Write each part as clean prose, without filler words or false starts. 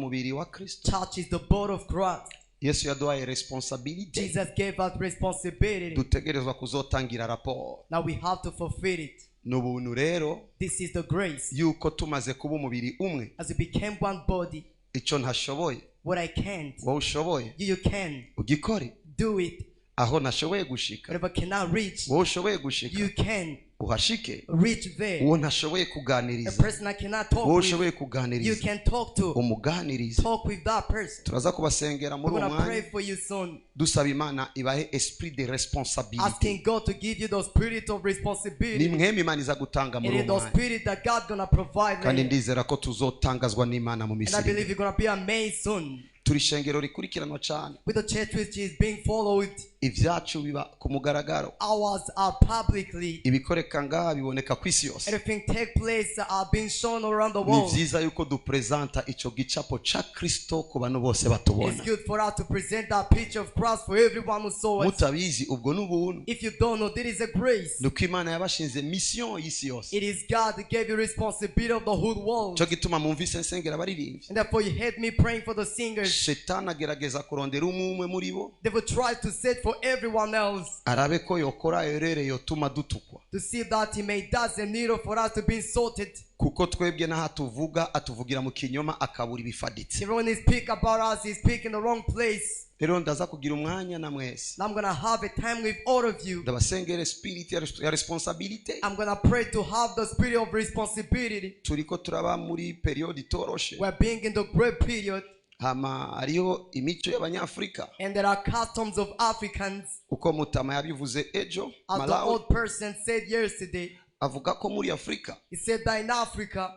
Umubiri wa Kristo. Church is the body of Christ. Yesu yaduhaye responsabilité. Jesus gave us responsibility. Dutegerezwa kuzotangira raporo. Now we have to fulfill it. Ni ubuntu rero This is the grace. Yuko tumaze kuba umubiri umwe, As we became one body, icyo ntashoboye, what I can't, wowe ushoboye, you can ugikore. Do it. Aho ntashoboye gushika, Whatever cannot reach, wowe ushoboye gushika, you can uhashike. Reach there. Uwo ntashoboye A kuganiriza, person I cannot talk wowe with, ushoboye you kuganiriza, can talk to. umuganirize. Talk with that person. Turaza kubasengera muri We're uwo gonna mwanya, pray for you soon, dusaba Imana ibahe esprit de responsabilité. asking God to give you the spirit of Ni responsibility. mwema Imana iza gutanga muri It is uwo the mwanya. spirit that God gonna provide Kandi later. ndizera ko tuzotangazwa n'Imana mu And I minsi iri believe imbere. you're gonna be amazed soon Turi ishengero rikurikiranwa cyane. with the church which is being followed. Ibyacu biba ku mugaragaro. Ours are publicly. Ibikoreka ngaha biboneka ku isi yose. Everything take place are being shown around the Ni world. byiza yuko dupresenta icyo gicapo ca Kristo ku bantu bose batubona. It's good for us to present that picture of Christ for everyone who saw it. Mutabizi, ubwo ni ubuntu. If you don't know, there is a grace. Ni uko Imana yabashinze mission y'isi yose. It is God that gave you responsibility of the whole world. Cyo gituma mumvise nsengera abaririmbyi. And therefore you heard me praying for the singers. Shetani agerageza kurondera umwe umwe muri bo, They will try to set for everyone else arabe ko yokora erreur yotuma dutukwa, to see that he may does a needle for us to be insulted. Kuko twebwe n'aho tuvuga atuvugira mu kinyoma akabura ibifaditse. Everyone he speak about us, he speak in the wrong place. Rero ndaza kugira umwanya na mwese. And I'm gonna have a time with all of you. Ndabasengere spirit ya responsabilité. I'm gonna pray to have the spirit of responsibility. Turiko turaba muri période itoroshe. We're being in the great period, Hama hariho imico y'Abanyafurika, and there are customs of Africans. Uko mutama yabivuze ejo As the Malawi, old person said yesterday, avuga ko muri Afurika, he said that in Africa,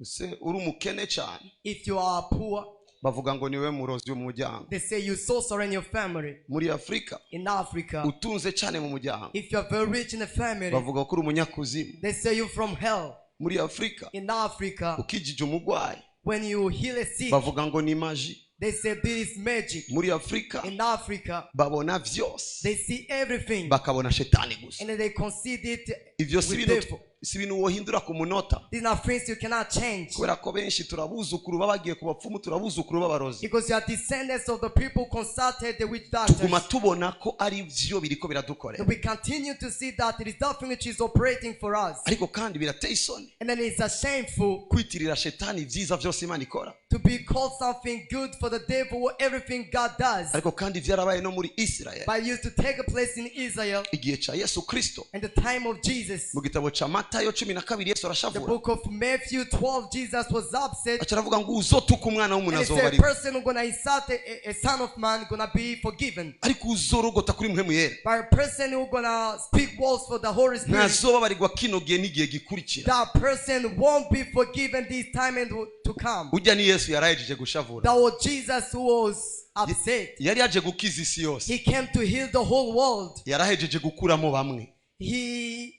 use uri umukene cyane, if you are poor, bavuga ngo niwe murozi w'umuryango. They say you sorcerer in your family. Muri Afurika, In Africa, utunze cyane mu muryango, if you are very rich in the family, bavuga ko uri umunyakuzimu. They say you from hell. Muri Afurika, In Africa, ukijije umurwayi, when you heal a sick, bavuga ngo ni magie. They say this is magic. Muri Afurika, In Africa, babona vyose, they see everything bakabona shetani gusa. And then they consider it Ivyo si with ibintu, devil. Si ibintu wohindura ku munota. These are things you cannot change. Kubera ko benshi turabuzukuru baba bagiye ku bapfumu, turabuzukuru b'abarozi. Because you are descendants of the people consulted the witch doctors. Tuguma tubona ko ari vyo biriko biradukorera. And we continue to see that it is that thing which is operating for us. Ariko kandi birateye isoni And then it's a shameful kwitirira shetani ibyiza vyose Imana ikora. To be called something good for the devil what everything God does. Ariko kandi vyarabaye no muri Israel, But it used to take a place in Israel igihe ca Yesu Kristo. In the time of Jesus. Mu gitabo ca Matayo 12, Yesu The arashavura. Book of Matthew 12, Jesus was upset. Aca aravuga ngo uzotuka umwana w'umuntu And he said, azobarirwa, person who gonna insult a son of man gonna be forgiven. Ariko uzorogota kuri Mpwemu Yera, But a person who gonna speak words for the Holy Spirit, ntazobabarirwa kino gihe n'igihe gikurikira. That person won't be forgiven this time and to come. Ujya ni Yesu yarahejeje gushavura. That was Jesus who was upset. Yari yaje gukiza isi yose. He came to heal the whole world. Yarahejeje gukuramo bamwe. He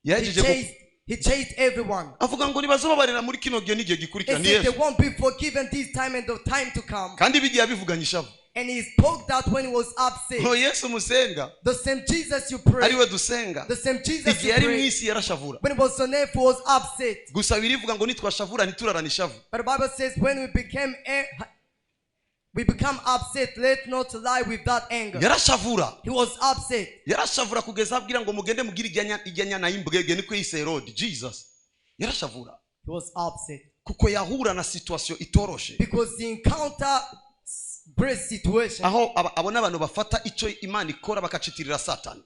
Yahejeje chased everyone. Avuga ngo ntibazobabarira muri kino gihe n'igihe He gikurikira. Ni said they Yesu. Won't be forgiven this time and the time to come. Kandi bigiye abivuganye ishavu. And he spoke that when he was upset. Ngo Yesu musenga, The same Jesus you pray, ariwe dusenga, the same Jesus igihe you yari mu pray, isi yarashavura. When he was on earth, he was upset. Gusa birivuga ngo nitwashavura ntiturarane ishavu. But the Bible says when we become upset, let not lie with that anger. Yarashavura. He was upset. Yarashavura kugeza abwira ngo mugende mugire ijya nyana y'imbwebwe, niko yise Herode. Jesus yarashavura, He was upset kuko yahura na situation itoroshe, because he encountered great situation. Aho abona abantu bafata icyo Imana ikora bakacitirira Satani.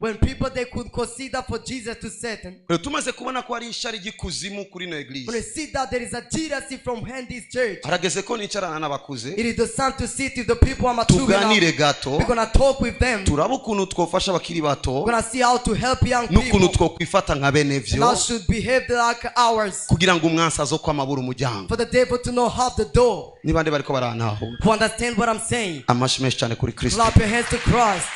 When people, they could consider for Jesus to Satan. Rero tumaze kubona ko hari ishari ry'ikuzimu kuri ino When église, we see that there is a jealousy from hand this church, harageze ko nicarana n'abakuze, it is the time to sit with the people who are mature enough. Tuganire gato. We're gonna talk with them. Turabe ukuntu twofasha abakiri bato, We're gonna see how to help young n'ukuntu people. twokwifata nka bene And vyo, how should behave like ours. kugira ngo umwansi azo kwamabura umuryango. For the devil to know how the door. Niba ndi bariko barantahura, Who understand what I'm saying? Amashi menshi cyane kuri Kristo. Clap your hands to Christ.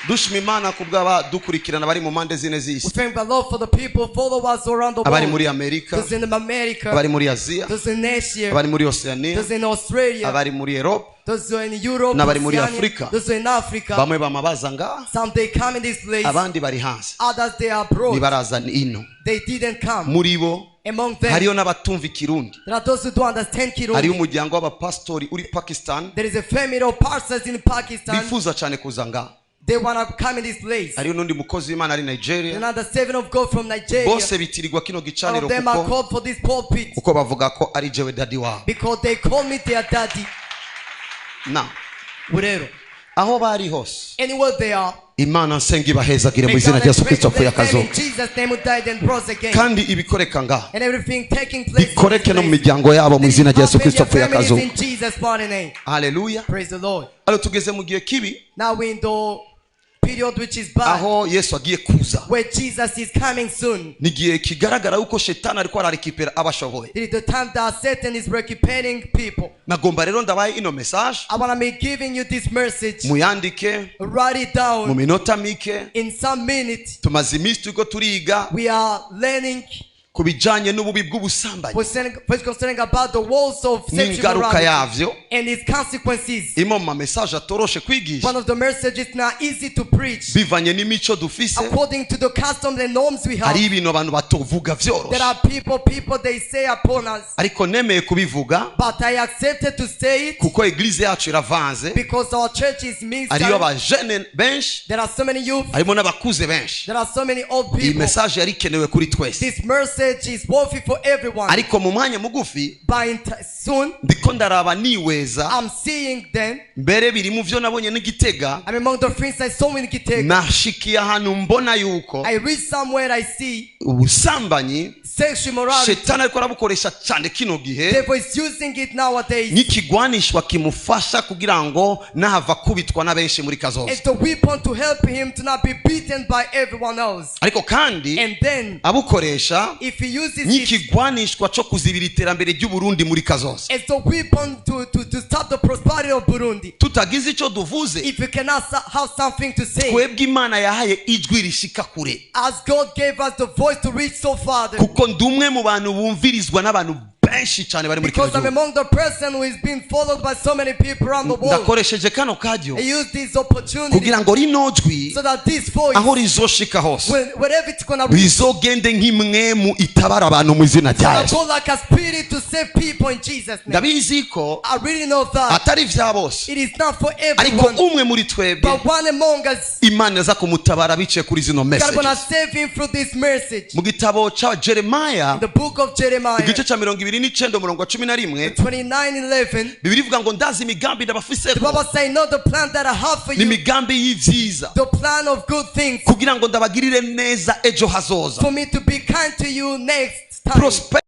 Dushima Imana kubw'abadukurikirana bari mu mpande zine We z'isi, thank the Lord for the people follow us around the abari world. muri Amerika, Those in America, abari muri Aziya, those in Asia, abari muri Oceania, those in Australia, abari muri Europe, those who are in Europe, n'abari muri Oceania, Afrika. Those who are in Africa. Bamwe bamabaza ngaha, Some they come in this place, abandi bari hanze, others they are abroad. ntibaraza ino. They didn't come. Muri bo Among them, Hariyo n'abatumva Ikirundi. There are those who don't understand Hariyo Kirundi. umuryango w'abapasitori uri Pakistan There is a family of pastors in Pakistan. bifuza cyane kuza ngaha. They want to come in this place. Hariyo n'undi mukozi w'Imana ari Nigeria. Another servant of God from Nigeria. Bose bitirirwa kino All gicaniro of them are kuko called for this pulpit kuko bavuga ko ari jewe daddy wabo. Because they call me their daddy. Na Whatever. Aho bari hose, Anywhere they are. Imana nsenga ibahezagire mu May izina God rya Yesu bless Kristo apfuye them in akazuka. Jesus' name who died and rose again. Kandi ibikoreka ngaha And everything taking place in this bikoreke no mu place. miryango yabo mu izina rya Yesu Happen Kristo your apfuye families akazuka. in Jesus' mighty name. Haleluya. Praise the Lord. Hano tugeze mu gihe kibi Now we're in the period which is bad, aho Yesu agiye kuza. Where Jesus is coming soon. Ni igihe kigaragara yuko shetani ariko ararekipera abashoboye. It is the time that Satan is recuperating people. Nagomba rero ndabaye ino message, I want to be giving you this message. muyandike Write it mu down minota mike. In some minutes. Tumaze iminsi turiko turiga We are learning ku bijanye n'ububi bw'ubusambanyi first concerning about the walls of sexual n'ingaruka morality yavyo. And its consequences. Imwe mu mamessage atoroshe kwigisha One of the messages not easy to preach bivanye n'imico dufise. According to the customs and norms we have. Hari ibintu abantu batovuga There vyoroshe, are people they say upon us. Ariko nemeye kubivuga But I accepted to say it kuko église yacu iravanze. Because our church is mixed. Hariyo abajene benshi, There are so many youth. harimo n'abakuze benshi. There are so many old Iyi people. message yari ikenewe kuri twese. This message is worthy for everyone. Ariko mu mwanya mugufi But soon, ndiko ndaraba niweza I'm seeing them. mbere biri mu byo nabonye n'Igitega. I'm among the things I saw in Gitega. Nashikiye ahantu mbona yuko I reach somewhere, I see ubusambanyi sexual morality. shetani ariko arabukoresha cyane kino gihe Devil is using it nowadays. Nk'ikigwanishwa kimufasha kugira ngo nahava akubitwa na benshi muri kazoza. It's the weapon to help him to not be beaten by everyone else. Ariko kandi And then, abukoresha if he uses it nk'ikigwanishwa cyo kuzibira iterambere ry'Uburundi muri kazoza. As the weapon to stop the prosperity of Burundi, Tutagize icyo duvuze, if you cannot have something to say, twebwe Imana yahaye ijwi rishika kure, as God gave us the voice to reach so far, kuko ndi umwe mu bantu bumvirizwa n'abantu benshi cyane bari muri kino because I'm gihugu. Among the person who is being followed by so many people around the world. Ndakoresheje kano karyo I use this opportunity kugira ngo rino jwi so that this voice, aho rizoshika hose wherever it's gonna reach, rizogende nk'imwemu itabara abantu mu izina rya gonna Yesu. go like a spirit to save people in Jesus' name. Ndabizi ko I really know that atari vya bose, it is not for ariko everyone, umwe muri twebwe but one among us, Imana iza kumutabara biciye kuri zino God gonna messages. save him through this message. Mu gitabo cya Jeremiah, The book of Jeremiah, igice cya 29 umurongo wa 11, 29:11, Bibiliya ivuga ngo ndazi imigambi the ndabafiseko, Bible say, "Not the plan that I have for ni you, imigambi y'ibyiza, the plan of good things, kugira ngo ndabagirire neza ejo hazoza." For me to be kind to you next time." Prosper.